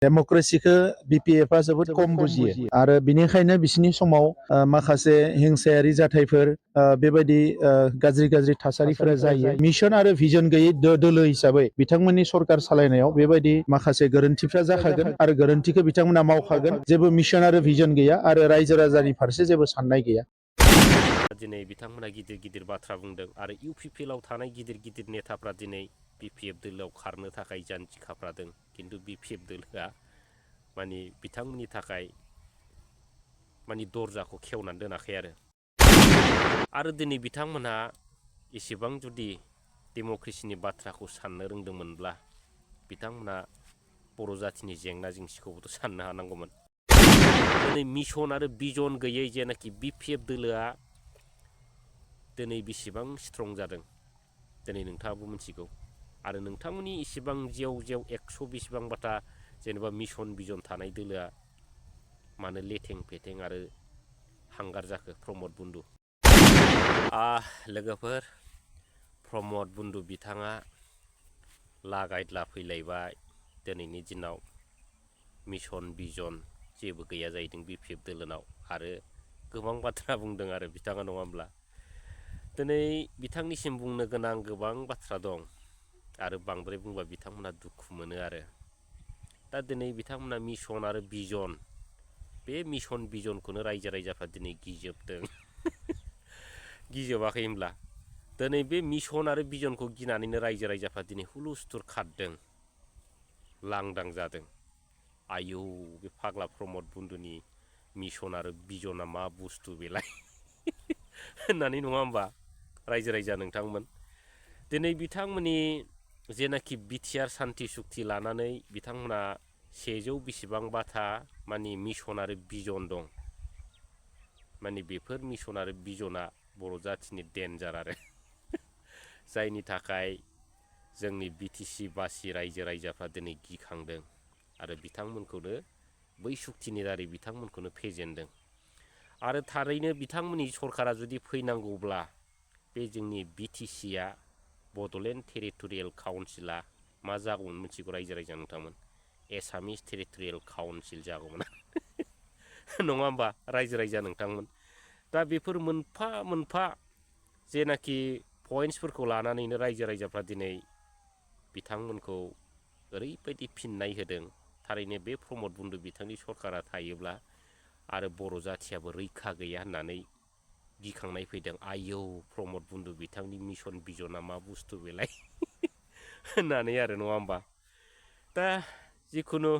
डेम'क्रेसिखौ BPF आ जोबोद खम बुजियो आरो बिनिखायनो बिसिनि समाव माखासे हिंसायारि जाथायफोर बेबायदि गाज्रि थासारिफोरा जायो। मिशन आरो भिजन गैयै दोलो हिसाबै बिथांमोननि सरकार सालायनायाव बेबायदि माखासे गोरोन्थिफ्रा जाखागोन आरो गोरोन्थिखौ बिथांमोना मावखागोन। जेबो मिशन आरो भिजन गैया आरो रायजो राजानि फारसे जेबो साननाय गैया। दिनै बिथांमोना गिदिर बाथ्रा बुंदों आरो UPPL आव थानाय गिदिर नेताफ्रा दिनै BPF दोलोआव खारनो थाखाय जानजि खाफ्रादों। किन्तु BPF दोलोआ माने बिथांमोननि थाखाय माने दरजाखौ खेवनानै दोनाखै आरो दिनै बिथांमोनहा एसेबां जुदि डेम'क्रेसिनि बाथ्राखौ साननो रोंदोंमोनब्ला बिथांमोना बर' जाथिनि जेंना जेंसिखौबोथ' साननो हानांगौमोन। दिनै मिशन आरो भिजन गैयै जेनाखि BPF दोलोआ दिनै बेसेबां स्ट्रं जादों दिनै नोंथाङाबो मिथिगौ आरो नोंथांमोननि इसेबां जेव 120 बाथा जेनेबा मिशन भिजन थानाय दोलोआ मानो लेथें फेथें आरो हांगार जाखो प्रमद बुन्दु लोगोफोर प्रमद बुन्दु बिथाङा लागायद्ला फैलायबाय दिनैनि दिनाव मिशन भिजन जेबो गैया जाहैदों BPF दोलोनाव आरो गोबां बाथ्रा बुंदों आरो बिथाङा नङा होमब्ला दिनै बिथांनिसिम बुंनो गोनां गोबां बाथ्रा दं आरो बांद्राय बुंबा बिथांमोना दुखु मोनो आरो दा दिनै बिथांमोना मिशन आरो भिजन बे मिशन भिजनखौनो रायजो राजाफ्रा दिनै गिजोबदों गिजोबाखै होनब्ला दिनै बे मिशन आरो भिजनखौ गिनानैनो रायजो राजाफ्रा दिनै हुलुस्थुर खारदों लांदां जादों आयौ बे फाग्ला प्रमद बुन्दुनि मिशन आरो भिजना मा बुस्थु बेलाय होननानै नङा होमबा रायजो राजा नोंथांमोन दिनै बिथांमोननि जेनाखि बिटिआर सान्थि सुक्ति लानानै बिथांमोना 100 बेसेबां बाथा माने मिशन आरो भिजन दं माने बेफोर मिशन आरो भिजना बर' जाथिनि डेन्जार आरो जायनि थाखाय जोंनि BTC बासि रायजो राजाफ्रा दिनै गिखांदों आरो बिथांमोनखौनो बै सुक्तिनि दारै बिथांमोनखौनो फेजेनदों आरो थारैनो बिथांमोननि सरकारा जुदि फैनांगौब्ला बे जोंनि BTCआ बड'लेण्ड टेरिटरियेल काउन्सिला मा जागौमोन मिथिगौ रायजो राजा नोंथांमोन एसामिस टेरिटरियेल काउन्सिल जागौमोन नङा होमबा रायजो राजा नोंथांमोन दा बेफोर मोनफा मोनफा जेनाखि पइन्टसफोरखौ लानानैनो रायजो राजाफ्रा दिनै बिथांमोनखौ ओरैबायदि फिननाय होदों थारैनो बे प्रमद बुन्दु बिथांनि सरकारा थायोब्ला आरो बर' जाथियाबो रैखा गैया होननानै गिखांनाय फैदों आयौ प्रमद बुन्दु बिथांनि मिशन भिजना मा बुस्थु बेलाय होननानै आरो नङा होमबा दा जिखुनु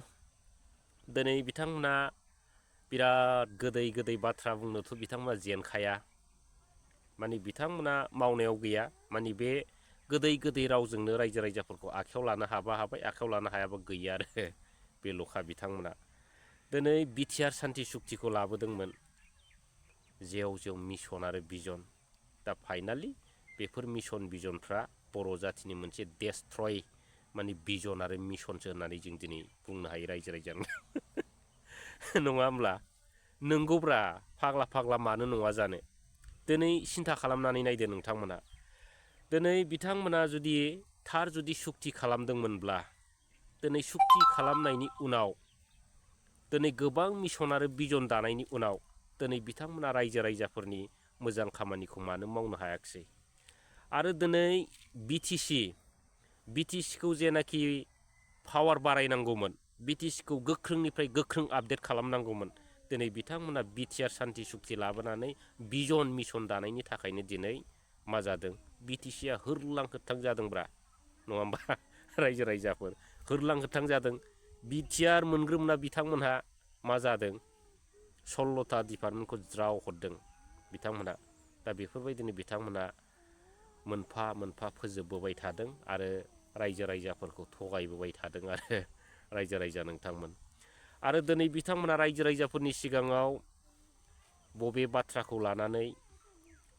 दिनै बिथांमोना बिराद गोदै बाथ्रा बुंनोथ' बिथांमोना जेनखाया माने बिथांमोना मावनायाव गैया माने बे गोदै रावजोंनो रायजो राजाफोरखौ आखायाव लानो हाबा हाबाय आखायाव लानो हायाबा गैया आरो बेल'खा बिथांमोना दिनै बिटिआर सान्थि सुक्तिखौ लाबोदोंमोन जेव मिशन आरो भिजन दा फाइनालि बेफोर मिशन भिजनफ्रा बर' जाथिनि मोनसे डेस्ट्रय माने भिजन आरो मिशनसो होननानै जों दिनै बुंनो हायो रायजो राजा नङा होमब्ला नंगौब्रा फाग्ला मानो नङा जानो दिनै सिन्था खालामनानै नायदो नोंथांमोना दिनै बिथांमोना जुदि थार जुदि सुक्ति खालामदोंमोनब्ला दिनै सुक्ति खालामनायनि उनाव दिनै गोबां मिशन आरो भिजन दानायनि उनाव दिनै बिथांमोना रायजो राजाफोरनि मोजां खामानिखौ मानो मावनो हायाखिसै आरो दिनै BTCखौ जेनाखि पावार बारायनांगौमोन BTCखौ गोख्रोंनिफ्राय गोख्रों आपडेट खालामनांगौमोन दिनै बिथांमोना बिटिआर सान्थि सुक्ति लाबोनानै भिजन मिशन दानायनि थाखायनो दिनै मा जादों BTCआ होरलां होथां जादोंब्रा नङा होमबा रायजो राजाफोर होरलां होथां जादों बिटिआर मोनग्रोमोना बिथांमोनहा मा जादों 16था डिपार्टमेन्टखौ ज्राव हरदों बिथांमोनहा दा बेफोरबायदिनो बिथांमोना मोनफा मोनफा फोजोबबोबाय थादों आरो रायजो राजाफोरखौ थगायबोबाय थादों आरो रायजो राजा नोंथांमोन आरो दिनै बिथांमोना रायजो राजाफोरनि सिगाङाव बबे बाथ्राखौ लानानै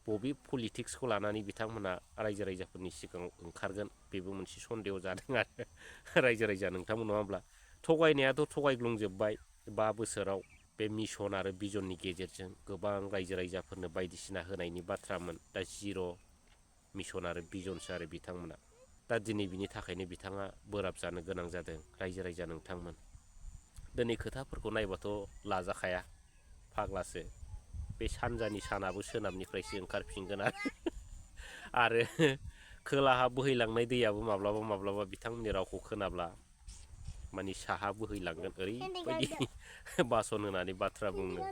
बबे पलिटिक्सखौ लानानै बिथांमोना रायजो राजाफोरनि सिगाङाव ओंखारगोन बेबो मोनसे सन्देह जादों आरो रायजो राजा नोंथांमोन नङा होमब्ला थगायनायाथ' थगायग्लुंजोब्बाय 5 बोसोराव बे मिशन आरो भिजननि गेजेरजों गोबां रायजो राजाफोरनो बायदिसिना होनायनि बाथ्रामोन दा जिर' मिशन आरो भिजनसो आरो बिथांमोना दा दिनै बिनि थाखायनो बिथाङा बोराब जानो गोनां जादों रायजो राजा नोंथांमोन दिनै खोथाफोरखौ नायबाथ' लाजाखाया फाग्लासो बे सानजानि सानाबो सोनाबनिफ्रायसो ओंखारफिनगोन आरो खोलाहा बोहैलांनाय दैयाबो माब्लाबा माब्लाबा बिथांमोननि रावखौ खोनाब्ला माने साहा बोहैलांगोन ओरैबायदि बासन होनानै बाथ्रा बुङो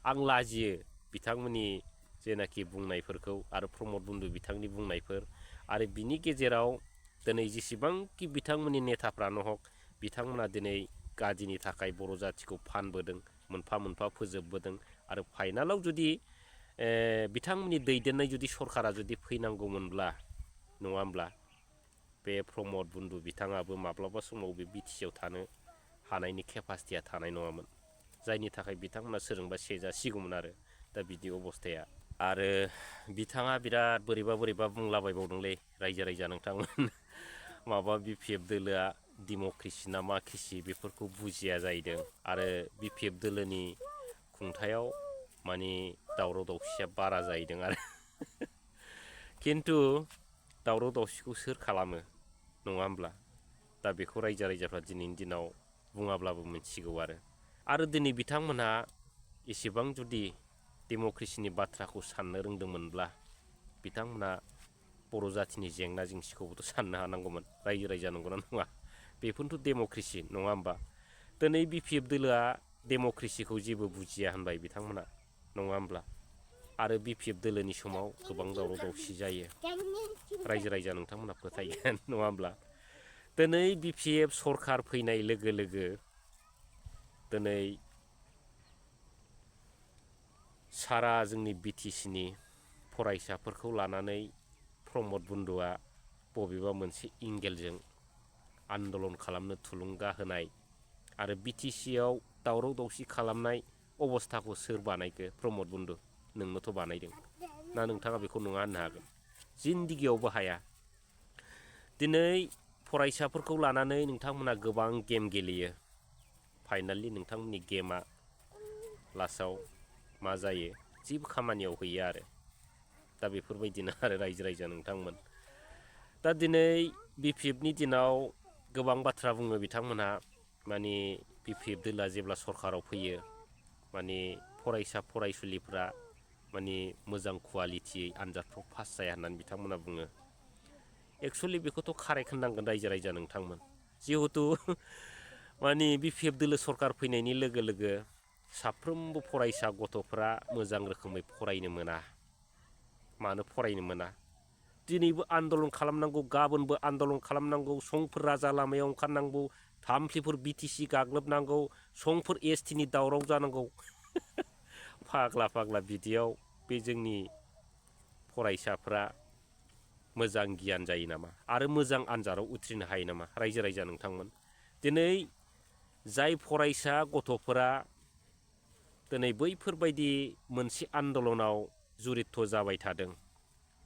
आं लाजियो बिथांमोननि जेनाखि बुंनायफोरखौ आरो प्रमद बन्दु बिथांनि बुंनायफोर आरो बिनि गेजेराव दिनै जेसेबांखि बिथांमोननि नेताफ्रानो हक बिथांमोना दिनै गादिनि थाखाय बर' जाथिखौ फानबोदों मोनफा मोनफा फोजोबबोदों आरो फाइनालाव जुदि बिथांमोननि दैदेननाय जुदि सरकारा जुदि फैनांगौमोनब्ला नङा होमब्ला बे प्रमद बन्दु बिथाङाबो माब्लाबा समाव बे बिटिसिआव थानो हानायनि केपासिटिया थानाय नङामोन जायनि थाखाय बिथांमोना सोरजोंबा सेजासिगौमोन आरो दा बिदि अबस्थाया आरो बिथाङा बिराद बोरैबा बुंलाबायबावदोंलै रायजो राजा नोंथांमोन माबा BPF दोलोआ डेम'क्रेसि ना मा क्रेसि बेफोरखौ बुजिया जाहैदों आरो BPF दोलोनि खुंथायाव माने दावराव दावसिया बारा जाहैदों आरो खिन्थु दावराव दावसिखौ सोर खालामो नङा होमब्ला दा बेखौ रायजो राजाफ्रा दिनैनि दिनाव बुङाब्लाबो मिथिगौ आरो दिनै बिथांमोनहा एसेबां जुदि डेम'क्रेसिनि बाथ्राखौ साननो रोंदोंमोनब्ला बिथांमोना बर' जाथिनि जेंना जेंसिखौबोथ' साननो हानांगौमोन रायजो राजा नंगौना नङा बेफोरनोथ' डेम'क्रेसि नङा होमबा दिनै BPF दोलोआ डेम'क्रेसिखौ जेबो बुजिया होनबाय बिथांमोना नङा होमब्ला आरो BPF दोलोनि समाव गोबां दावराव दावसि जायो रायजो राजा नोंथांमोना फोथायगोन नङा होमब्ला दिनै BPF सरखार फैनाय लोगो लोगो दिनै सारा जोंनि BTCनि फरायसाफोरखौ लानानै प्रमद बन्दुआ बबेबा मोनसे एंगेलजों आन्दलन खालामनो थुलुंगा होनाय आरो BTCआव दावराव दावसि खालामनाय अबस्थाखौ सोर बानायखो प्रमद बन्दु नोंनोथ' बानायदों ना नोंथाङा बेखौ नङा होननो हागोन जिन्दिगियावबो हाया दिनै फरायसाफोरखौ लानानै नोंथांमोना गोबां गेम गेलेयो फाइनालि नोंथांमोननि गेमा लास्टआव मा जायो जेबो खामानियाव हैया आरो दा बेफोरबायदिनो आरो रायजो राजा नोंथांमोन दा दिनै BPFनि दिनाव गोबां बाथ्रा बुङो बिथांमोनहा माने BPF दोलोआ जेब्ला सरकाराव फैयो माने फरायसा फरायसुलिफ्रा माने मोजां कुवालिटियै आनजादफ्राव पास जाया होननानै बिथांमोना बुङो एक्सुवेलि बेखौथ' कारेक्ट होननांगोन रायजो राजा नोंथांमोन जिहेथु माने BPF दोलो सरकार फैनायनि लोगो लोगो साफ्रोमबो फरायसा गथ'फ्रा मोजां रोखोमै फरायनो मोना मानो फरायनो मोना दिनैबो आन्दलन खालामनांगौ गाबोनबो आन्दलन खालामनांगौ संफोर राजा लामायाव ओंखारनांगौ थामफ्लिफोर BTC गाग्लोबनांगौ संफोर STनि दावराव जानांगौ फाग्ला बिदियाव बे जोंनि फरायसाफ्रा मोजां गियान जायो नामा आरो मोजां आनजादाव उथ्रिनो हायो नामा रायजो राजा नोंथांमोन दिनै जाय फरायसा गथ'फोरा दिनै बैफोरबायदि मोनसे आन्दलनाव जुरित्थ' जाबाय थादों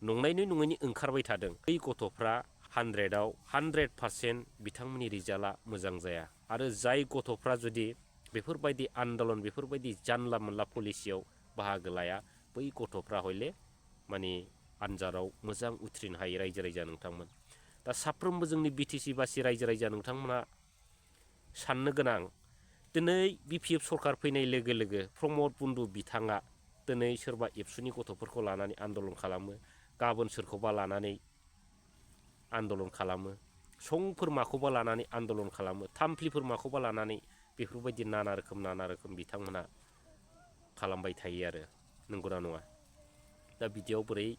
नंनायनि नङैनि ओंखारबाय थादों बै गथ'फ्रा 100आव 100% बिथांमोननि रिजाल्टआ मोजां जाया आरो जाय गथ'फ्रा जुदि बेफोरबायदि आन्दलन बेफोरबायदि जानला मोनला पलिसियाव बाहागो लाया बै गथ'फ्रा हयले माने आनजादाव मोजां उथ्रिनो हायो रायजो राजा नोंथांमोन दा साफ्रोमबो जोंनि BTC बासि रायजो राजा नोंथांमोना साननो गोनां दिनै BPF सरकार फैनाय लोगो लोगो प्रमद बन्दु बिथाङा दिनै सोरबा एबसुनि गथ'फोरखौ लानानै आन्दलन खालामो गाबोन सोरखौबा लानानै आन्दलन खालामो संफोर माखौबा लानानै आन्दलन खालामो थामफ्लिफोर माखौबा लानानै बेफोरबायदि नाना रोखोम बिथांमोना खालामबाय थायो आरो नंगौना नङा दा बिदियाव बोरै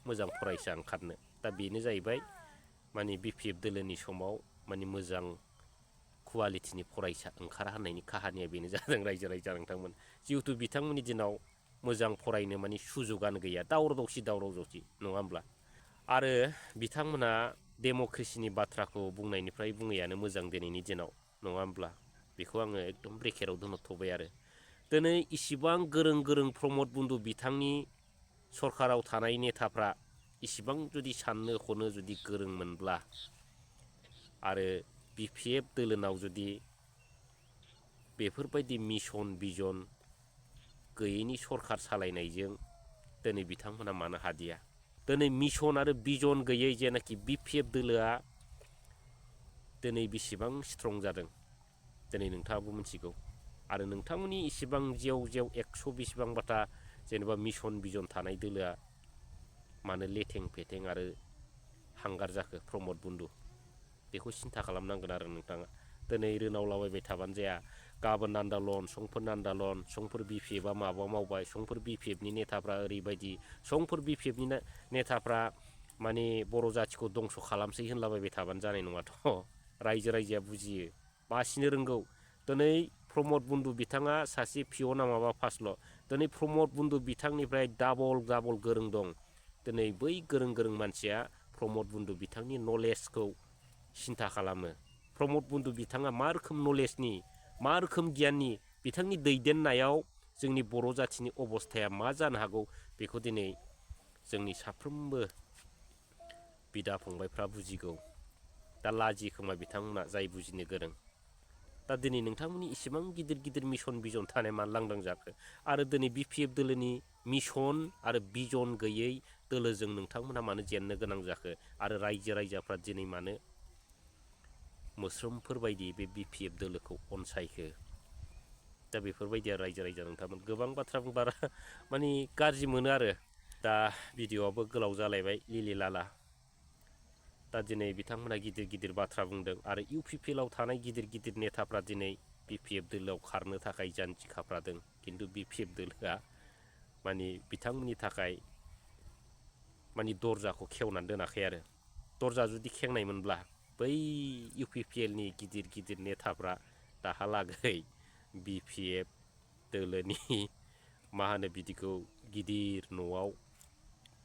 मोजां फरायसा ओंखारनो दा बेनो जाहैबाय माने BPF दोलोनि समाव माने मोजां कुवालिटिनि फरायसा ओंखारा होननायनि काहानिया बेनो जादों रायजो राजा नोंथांमोन जिहेथु बिथांमोननि दिनाव मोजां फरायनो माने सुजुगानो गैया दावराव दावसि नङा होमब्ला आरो बिथांमोना डेम'क्रेसिनि बाथ्राखौ बुंनायनिफ्राय बुङैयानो मोजां दिनैनि दिनाव नङा होमब्ला बेखौ आङो एकदम ब्रेकेटाव दोनहरथ'बाय आरो दिनै इसिबां गोरों प्रमद बन्दु बिथांनि सरकाराव थानाय नेताफ्रा इसिबां जुदि साननो हनो जुदि गोरोंमोनब्ला आरो BPF दोलोनाव जुदि बेफोरबायदि मिशन बिजन गैयैनि सरकार सालायनायजों दिनै बिथांमोना मानो हादिया दिनै मिशन आरो बिजन गैयै जेनाखि BPF दोलोआ दिनै बेसेबां स्ट्रं जादों दिनै नोंथाङाबो मिथिगौ आरो नोंथांमोननि इसिबां जेव जेव 100 बेसेबांबाथा जेनेबा मिशन बिजन थानाय दोलोआ मानो लेथें फेथें आरो हांगार जाखो प्रमद बन्दु बेखौ सिन्था खालामनांगोन आरो नोंथाङा दिनै रोनावलाबायबाय थाबानो जाया गाबोन आन्दालन समफोर आन्दालन समफोर BPF आ माबा मावबाय समफोर BPF नि नेताफ्रा ओरैबायदि समफोर BPF नि नेताफ्रा माने बर' जाथिखौ दंस' खालामसै होनलाबायबाय थाबानो जानाय नङाथ' रायजो राजाया बुजियो बासिनो रोंगौ दिनै प्रमद बन्दु बिथाङा सासे पिअ ना माबा पासल' दिनै प्रमद बन्दु बिथांनिफ्राय डाबल गोरों दं दिनै बै गोरों मानसिया प्रमद बन्दु बिथांनि नलेजखौ सिन्था खालामो प्रमद बन्दु बिथाङा मा रोखोम नलेजनि मा रोखोम गियाननि बिथांनि दैदेननायाव जोंनि बर' जाथिनि अबस्थाया मा जानो हागौ बेखौ दिनै जोंनि साफ्रोमबो बिदा फंबायफ्रा बुजिगौ दा लाजि खोमा बिथांमोना जाय बुजिनो गोरों दा दिनै नोंथांमोननि इसिबां गिदिर मिशन बिजन थानाय मा लांदां जाखो आरो दिनै BPF दोलोनि मिशन आरो बिजन गैयै दोलोजों नोंथांमोनहा मानो जेननो गोनां जाखो आरो रायजोफ्रा दिनै मानो मोस्रोमफोरबायदि बे BPF दोलोखौ अनसायखो दा बेफोरबायदिया रायजो नोंथांमोन गोबां बाथ्रा बुंबारा माने गाज्रि मोनो आरो दा भिडिअ'आबो गोलाव जालायबाय लिलि लाला दा दिनै बिथांमोना गिदिर बाथ्रा बुंदों आरो UPPL आव थानाय गिदिर नेताफ्रा दिनै BPF दोलोआव खारनो थाखाय जानजि खाफ्रादों खिन्थु BPF दोलोआ माने बिथांमोननि थाखाय माने दरजाखौ खेवनानै दोनाखै आरो दरजा जुदि खेंनायमोनब्ला बै UPPL नि गिदिर नेताफ्रा दाहालागै BPF दोलोनि मा होनो बिदिखौ गिदिर न'आव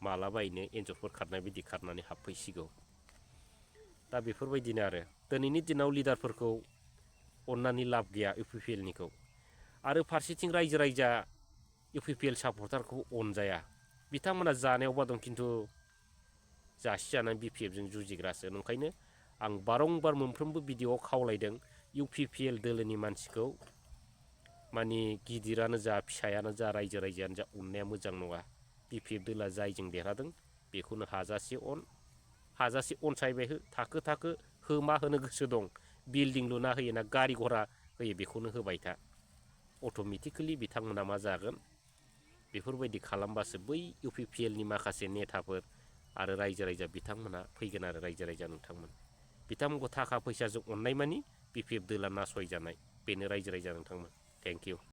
मालाबायनो एन्जरफोर खारनाय बायदि खारनानै हाबफैसिगौ दा बेफोरबायदिनो आरो दिनैनि दिनाव लिडारफोरखौ अननानै लाब गैया UPPL निखौ आरो फारसेथिं रायजो UPPL सापर्टारखौ अनजाया बिथांमोना जानायावबा दं खिन्थु जासिजानाय BPF जों जुजिग्रासो ओंखायनो आं बारंबार मोनफ्रोमबो भिडिअ'आव खावलायदों UPPL दोलोनि मानसिखौ माने गिदिरानो जा फिसायानो जा रायजोआनो जा अननाया मोजां नङा BPF दोलोआ जायजों देरहादों बेखौनो हाजासे अनसायबाय थाखो हो मा होनो गोसो दं बिल्डिं लुना होयो ना गारि घरा होयो बेखौनो होबाय था अट'मेटिकेलि बिथांमोना मा जागोन बेफोरबायदि खालामबासो बै UPPL नि माखासे नेताफोर आरो रायजो बिथांमोना फैगोन आरो रायजो नोंथांमोन बिथांमोनखौ थाखा फैसाजों अननाय मानि BPF दोलोआ नासयजानाय बेनो रायजो नोंथांमोन थेंक इउ